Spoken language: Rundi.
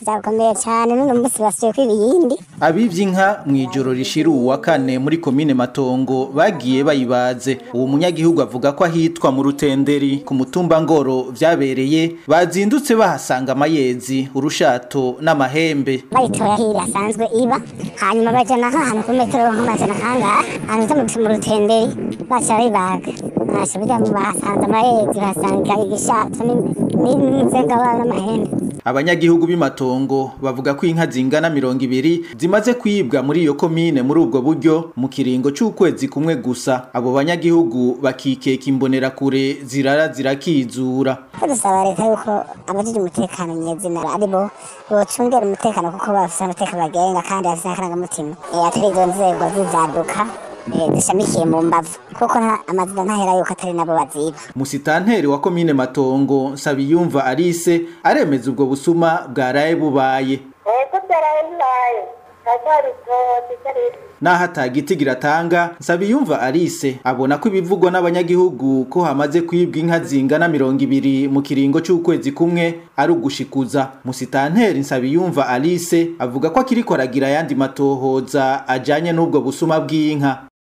Vyakomeye cane, n'uno musi basubiye kwiba iyindi. Abivye inka mw'ijoro rishira uwa kane muri komine Matongo bagiye bayibaze. Uwo munyagihugu avuga ko ahitwa mu Rutenderi ku mutumba Ngoro vyabereye, bazindutse bahasanga amayezi, urushato n'amahembe. Bayitoye aho asanzwe iba, hanyuma bajana ahantu ku metero nk'amajana kangahe, ahantu bita mu Rutenderi, baca bayibaga. Basha burya bahasanze amayezi, bahasanga igishato n'inzenga n'amahembe. Abanyagihugu b'Imatongo bavuga ko inka zingana 20 zimaze kwibwa muri iyo komine muri ubwo buryo mu kiringo c'ukwezi kumwe gusa. Abo banyagihugu bakikeka imbonerakure zirara zirakizura. Dusaba leta yuko abajejwe umutekano nyezina aribo bocungera umutekano, kuko bafise amategeko bagenga kandi bafise n'akarangamutima, atari izo nzego z'ivyaduka zishamikiye mu mbavu, kuko amazina ntahera yuko atari nabo baziba. Musitanteri wa komine Matongo, Nsabiyumva Alice, aremeza ubwo busuma bwaraye bubaye. Ego, byaraye bibaye, ndacyari. Naho atagiti giratanga, Nsabiyumva Alice abona ko ibivugwa n'abanyagihugu ko hamaze kwibwa inka zingana 20 mu kiringo c'ukwezi kumwe ari ugushikuza. Musitanteri Nsabiyumva Alice avuga ko akiriko aragira ayandi matohoza ajanye n'ubwo busuma bw'inka.